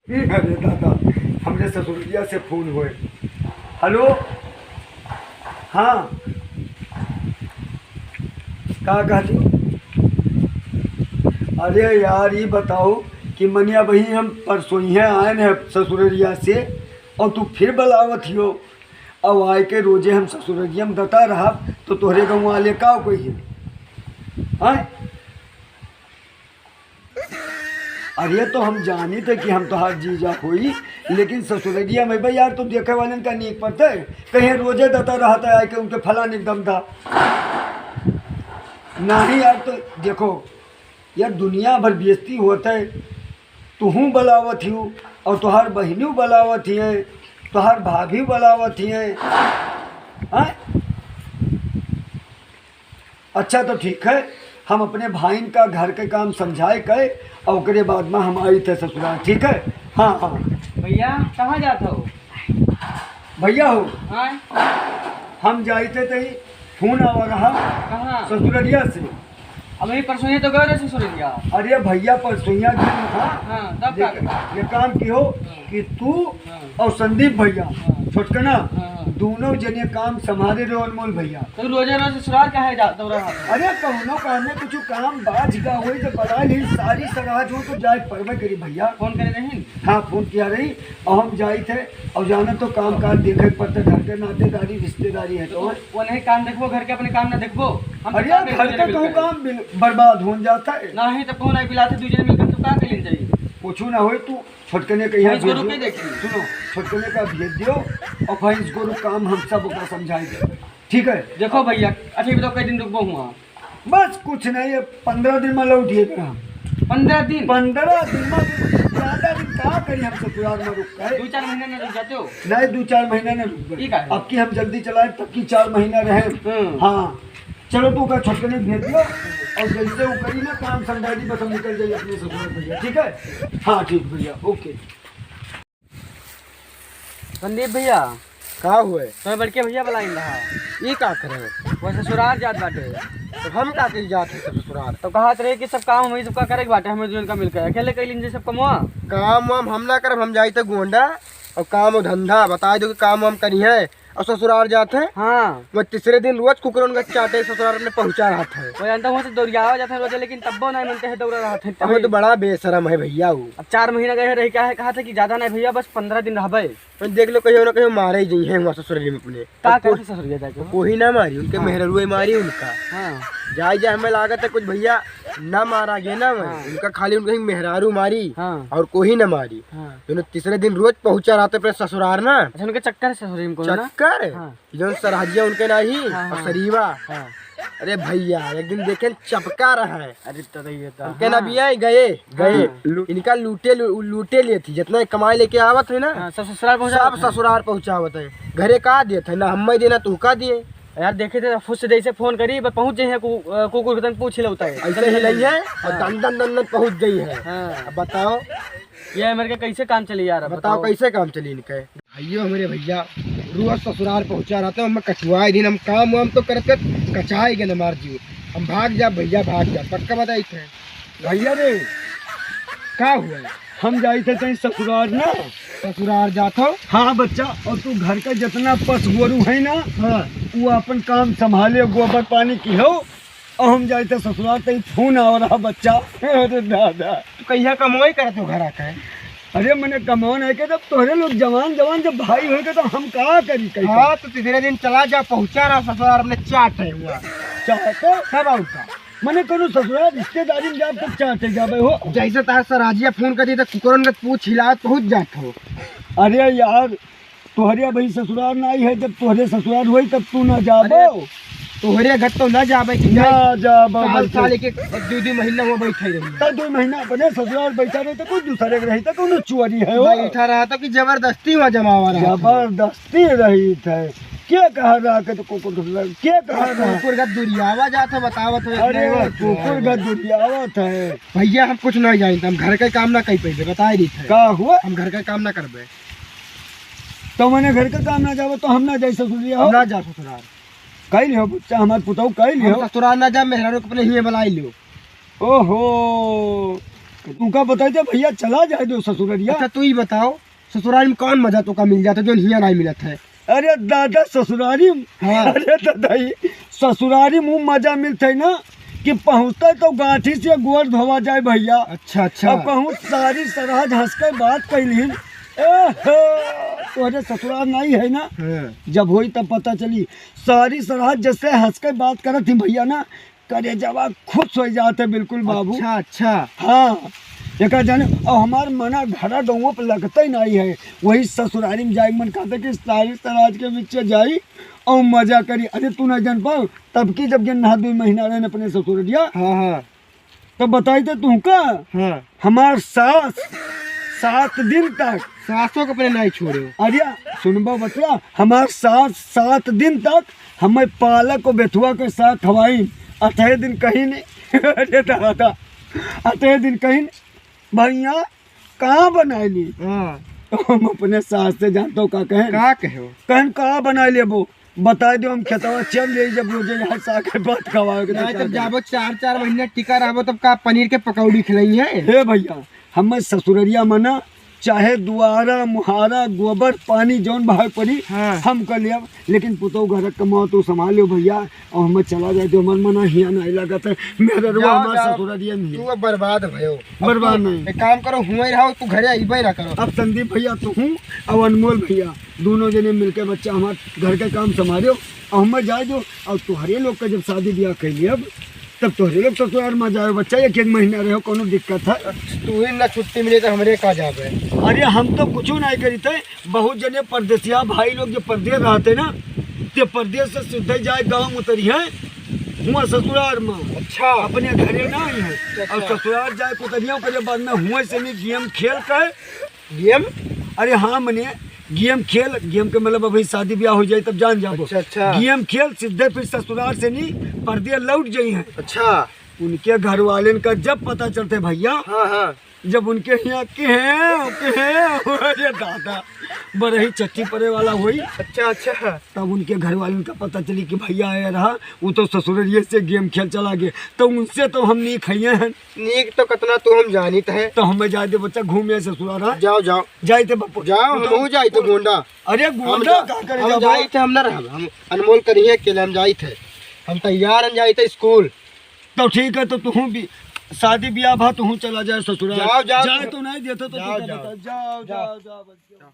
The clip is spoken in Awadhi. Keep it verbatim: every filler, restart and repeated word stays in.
अरे दादा, हमरे ससुरिया से फोन होए। हेलो, हाँ, का कहती? अरे यार, ई बताओ कि मनिया बही हम परसोइहे आएन है ससुररिया से, और तू फिर बलावत हियो। अब आए के रोजे हम ससुररिया में दता रहब, तो तोहरे गाँव वाले का कोई है? आए? अरे तो हम जानी थे कि हम तोहार जीजा होई, लेकिन ससुररिया में भाई यार, तो देखे वालन का नीक पड़ता है, कहीं रोजे दता रहता है आके उनके फलाने एकदम था। नहीं यार, तो देखो यार, दुनिया भर बेइज्जती होत है। तुहूँ बलावत हियो और तोहार बहिनियों बलावत हिये, तोहार भाभी बलावत हिये। हाँ? अच्छा तो ठीक है, हम अपने भाईन का घर के काम समझाए के और ओकरे बाद में हम आई थे ससुराल, ठीक है? हाँ, हाँ। भैया, कहाँ जात हो? भैया हो, हाँ? हम जाई थे तई फोन आवा रहा कहाँ? ससुररिया से। अब यही परसों ही तो गए रहे ससुररिया। अरे भैया, परसोइया दिन था। हाँ, तब ये, का करे? ये काम की हो हाँ। कि तू हाँ। और संदीप भैया, हाँ। छोटकना, हाँ, हाँ। दोनों जने काम संभाले रहो अनमोल भैया। तो रोजे रोज ससुराल काहे जात हो रहा है? अरे कौनो काम में कुछ काम बाझ गा होई तो बता ली, सारी सराज हो तो जाए परवे करी भैया। फोन करे नहीं? हाँ, फोन किया रही। और हम जाई थे और जाना तो काम काज देखे पड़ते, घर के नातेदारी रिश्तेदारी है तो। वो नहीं काम देखबो, घर के अपने काम ना देखबो। हम तो अरे काम घर देखबो का कहूँ मिलकर। काम बिल-, बर्बाद हो जाता है। नहीं तो कौन आई बिलाते दू जने मिलकर तू का कर लेन जाई? कुछ ना होई, तू छोटकने के यहाँ भैंस गोरू भेज के दियो। देखी। सुनो, छोटकने का भेज दियो और भैंस गोरू काम हम सब ओकरा समझाई देबे। ठीक है? देखो भैया, अच्छा ये बताओ कई दिन रुकबो हुआ? बस कुछ नहीं, ये पन्द्रह दिन में लौटिए करा। पन्द्रह दिन? पन्द्रह दिन में ज्यादा दिन का करी हम ससुराल में रुक के? दो चार महीना ना रुक जाते हो? नहीं, दो चार महीना ना रुक गए। ठीक है। अब की हम जल्दी चलाए, तब की चार महीना रहे। हम्म। हाँ, चलो तू का छोटकने भेज दियो और जैसे वो करी ना काम समझा दी, बस हम निकल जाइए अपने ससुराल भैया, ठीक है? हाँ, ठीक भैया, ओके। संदीप भैया। का हुए? तुम्हें बड़के भैया बुलाइन रहा। ई का करे? वो ससुराल जात बाटे। तो हम का करी जात है सब ससुराल? तो कहत रहे कि सब काम हमही सबका करे के बाटे, हमरे दुजन का मिलकर। अकेले कैलिन जे सब कमवा? काम वाम हम ना करब, हम जाई थे गोंडा और काम और धंधा बताई दो कि काम वाम करी है और ससुराल जात है। हाँ। वो तीसरे दिन रोज कुकुरन का चाटे ससुराल अपने पहुँचा रहत है। वो जानता हूँ, तो दौड़ियावा जात है रोज, लेकिन तब्बो नहीं मिलते है, दौड़ा रहत है। हमें तो बड़ा बेशरम है भैया वो। अब चार महीना गए रही, क्या है, कहा था कि ज्यादा नहीं भैया, बस पन्द्रह दिन रहबे। तो देख लो, कहियो ना कहियो मारे ही जइहे वहाँ ससुराल में अपने। का और करे को-, ससुरिया जाके? कोई ना मारी, उनके हाँ। मेहरारू मारी उनका। हाँ। जाए जाए हमें लागत है कुछ भैया ना मारा गया ना मैं। हाँ। उनका खाली उनका ही मेहरारू मारी हाँ। और कोई ना मारी। हाँ। जो तीसरे दिन रोज पहुँचा रहते अपने ससुराल ना। अच्छा, उनके चक्कर है ससुराल में कोनो ना? चक्कर? हाँ। जो सरहजिया उनके नाही हाँ, और हाँ। सरीवा। हाँ। अरे भैया, एक दिन देखे चपका रहा है। अरे तो ये तो उनके ना हाँ। बिया गए, गए। हाँ। लू-, इनका लूटे, लू-, लूटे लिए थी, जितना कमाई लेके आवत है ना, हाँ, सब ससुराल पहुँचा सब देते हैं। ससुराल पहुँचावत है। घरे का देत है, ना हमें देना, तू का दिए? यार देखे थे, फुस से जैसे फोन करी, बस पहुँच जाइए, कु-, अ, कुकुर के तन पूछ ही लेता है। ऐसे ही नहीं है, और हाँ। दन दन दन दन पहुँच गई है। हाँ। अब बताओ। ये मेरे के कैसे काम चली यार, अब बताओ बताओ। कैसे काम चली इनके? आइयो हमरे भैया, रोज ससुराल पहुँचा रहते हैं, हम कछुआए दिन, हम काम वाम तो करत करत कचाए गए हमार जीव। हम भाग जा भैया, भाग जा, पक्का बताई थे। भैया रे, का हुआ है? हम जाई थे तई ससुराल ना। ससुराल जात हो? हाँ बच्चा, और तू घर का जितना पस गोरू है ना, हाँ। वो अपन काम संभाले, गोबर पानी की हो, और हम जाई थे ससुराल, तई फोन आ रहा बच्चा। अरे दादा। तू कहिया कमाई करत हो घरा के? अरे मने कमाओ नहीं के, जब तोहरे लोग जवान जवान जब भाई होए के तो हम का करी कही? हाँ, तो तीसरे दिन चला जा, पहुँचा रहा ससुराल अपने चाट है हुआ। चाट है? सब और का। मने कोनो ससुराल रिश्तेदारी में जाब तो चाटे जाबे हो। जैसे तार सराजिया फोन कर दी तो कुकुरन के पूछ हिलात पहुँच जात हो। अरे यार, तोहरे भाई ससुराल ना आई है, जब तोहरे ससुराल होई तब तू ना जाबो। अरे, तोहरे घर तो ना जाबे कि ना जाए। जाबो साल, बच्चा। साल एक, एक, दो, दो महीना हुआ बैठे रही। तब दो महीना अपने ससुराल बैठा रहे तो कोई दूसरे के रही तो कोनो चोरी है हो। बैठा रहा तो कि जबरदस्ती हुआ जमावा रहा था। जबरदस्ती रही थे। के कहा रहा के तो कुकुर के, के कहा रहा? कुकुर का दुरियावा जात है, बतावत है, अरे, नहीं बात। कुकुर का दुरियावा था। भैया, हम कुछ नहीं जानते, हम घर का काम ना कर पाएंगे, बता ही रही थे। का हुआ? हम घर का काम ना करबे। तो मने घर का काम ना जाबो तो हम ना जाई ससुरिया हो? ना जा ससुराल। कई लियो बच्चा, हमार पुतौ कई लियो। हम ससुराल ना जा, मेहरारू के अपने हिये बुलाई लियो। ओहो, तुमका बताई दे भइया, चला जाए दो ससुररिया। अच्छा, तू ही बताओ, ससुराल में कौन मजा तोका मिल जाता, जो हियाँ नाहीं मिलत है? अरे दादा, ससुरारी में, हाँ। अरे दादा, ई ससुरारी में मजा मिलत है ना कि पहुँचते तो गांठी से गोड़ धोवा जाए भइया। अच्छा, अच्छा। अब कहूँ सारी सराज हँस के बात कैलिन, ए हो, तोहरे ससुराल नाहीं है ना? हाँ। जब होई तब पता चली। सारी सराज जैसे हँस के बात करत ही भइया ना, करेजवा खुश हो जाते बिल्कुल बाबू। अच्छा, अच्छा। हाँ, एका जाने, अब हमार मना घरा गौवा पे लगते ही नाहीं है, वही ससुरारी में जाए मन कहते कि सारी सराज के बीच जाई और मजा करी। अरे तू ना जान पाओ, तब की जब गेन नहा दो महीना रहे अपने ससुररिया, हाँ, हाँ। तब बताई तो तुमका, हाँ। हमार सास सात दिन तक सासों के अपने नाहीं छोड़े। अरे सुनबो बतला, हमार सास सात दिन तक हमें पालक और बेथुआ के साग खवाई। अठे दिन कहिन, अरे दादा, अठे दिन कहिन, भइया, का बनाए ली? हाँ। तो हम अपने सास से जानतो का कहेन? का कहो? कहेन, का बनाए लेबो? बताए दो, हम खेतवा चल जाई, जब रोजे यहाँ साग के भात खवाए के नाहीं, तो तब का जाबो चार चार महीना टिका रहबो, तब का पनीर के पकौड़ी खिलाई है? हे भइया, हमें ससुररिया मना, चाहे दुआरा, मुहारा, गोबर, पानी जौन बहाए पड़ी, हाँ। हम कर लेब, लेकिन पुतौ घर के कमाओ तो संभाल लियो भइया, और हमें चला जाए तो हमार मना हिया नाहीं लागत है, मेहररुआ जाओ, हमार जाओ। ससुररिया नहीं है। तू अब बर्बाद भयो। अब बर्बाद तू नहीं। एक काम करो, हुए रहो, तू घरे अइबे ना करो। अब संदीप भइया तू हूँ, अब अनमोल भइया, दोनों जने मिलके बच्चा हमार घर के काम संभालियो, और हमें जाए दो, और तोहरे लोग का जब शादी ब्याह कर लिया, तब तोहरे लोग ससुराल में जाए बच्चा, एक एक महीना रहो, कोनो दिक्कत है? तू ही ना छुट्टी मिले तो हमरे का जाबे? अरे हम तो कुछ नहीं करी थे, बहुत जने परदेसिया भाई लोग जो परदेस रहते ना, ते परदेस से सीधे जाए गाँव उतरी है, हुआ ससुराल में। अच्छा। अपने घरे ना आई है। अच्छा, और अच्छा। ससुराल जाए उतरिया, ओकरे बाद में हुआ से नहीं गेम खेल के गेम? अरे हाँ, मने गेम खेल, गेम के मतलब अभी शादी ब्याह हो जाए तब जान जाबो। अच्छा, अच्छा। गेम खेल, सीधे फिर ससुराल से नहीं, परदेस लौट जाई है। अच्छा। उनके घर वालेन का जब पता चलते भइया, हाँ, हाँ। जब उनके हियाँ के हैं, के हैं, अरे दादा, बरही चट्टी परे वाला होई। अच्छा, अच्छा। तब उनके घर वालेन का पता चली कि भइया आया रहा, वो तो ससुररिये से गेम खेल चला गए, तो उनसे तो हम नहीं खाइए हैं। नीक तो कतना तू हम जानित है। तो हमें जाए दे बच्चा, घूमे ससुराल, हाँ? जाओ, जाओ। जाए थे बप्पू। जाओ, तो हमहू जाए थे गोंडा। अरे हम गोंडा जा-, का करे हम जाबो? जाए थे, हम ना रहब। हम अनमोल करिए अकेले, हम जाए थे। हम तैयार, हम जाए थे स्कूल। तो ठीक है, तो तू भी शादी ब्याह भा तू चला जाए ससुराल। जाओ, जाओ। जाए तो नहीं देते तो जाओ, तू क्या जाओ। बता? जाओ, जाओ। जाओ, जाओ, बच्चा।